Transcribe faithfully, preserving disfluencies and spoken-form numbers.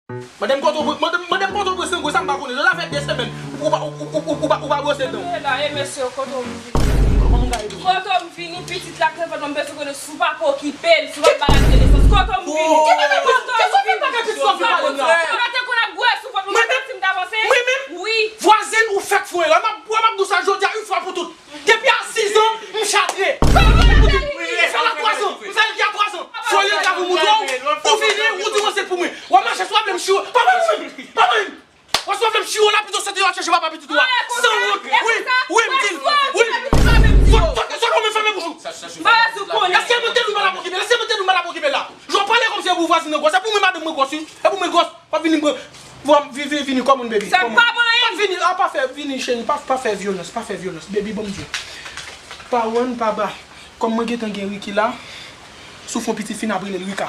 Mande m kote w, mande, mande m kote w pran sango, sa m pa konnen. Deja fè de semèn ou pa, ou, ou, ou, ou, ou pa, ou pa bwose dan w. Mwen la, e mesye, kote w vini? Kòman m ka ede w? Kote w vini, pitit la kreve, mwen bezwen konnen si w pa ka okipe l, si w pa ka ba l ase nesans. Kote w vini? Kote w vini? Kisa w fè bagay pitit w ap vin pale m la? Mwen te konn ap bwè sou vant mwen, mwen menm? Si m t avanse? Mwen menm? Wi. Vwazen, ou fèk fè yon erè. M ap, m ap di w sa jodi a, yon fwa pou tout. Depi a sis an, m chatre. M fè l a twa zan. M fè l depi a twa zan. Fò l engra pou mouton, ou vini, ou di mwen se pou mwen. W ap mache sou pwoblèm chiro. Pa mwen menm. Pa mwen menm. W ap sou pwoblèm chiro la, pito se te yo ap chèche papa pitit ou a. Sanwont. Wi, wi, m di l. Wi. Sòt, sòt, sòt, ou menm fèmen bouch ou. Èske mwen te di w pa la okipe l? Èske mwen te di w pa la okipe l la? Jan w pale kòmsi e pou vwazin nan gwòs. E pou mwen madanm mwen gwòs, wi. E pou mwen gwòs. W ap vini m pran. W ap vi-, vi-, vini kòman, baby? Sa pa mwen. Pa vini, a, pa fè, vini, cheri, pa, pa fè vyolans, pa fè vyolans, baby, ban m di w. Pawòn, papa, kòm mwen gentan gen Ricky la, si w fè yon pitit fini ap rele l Rika.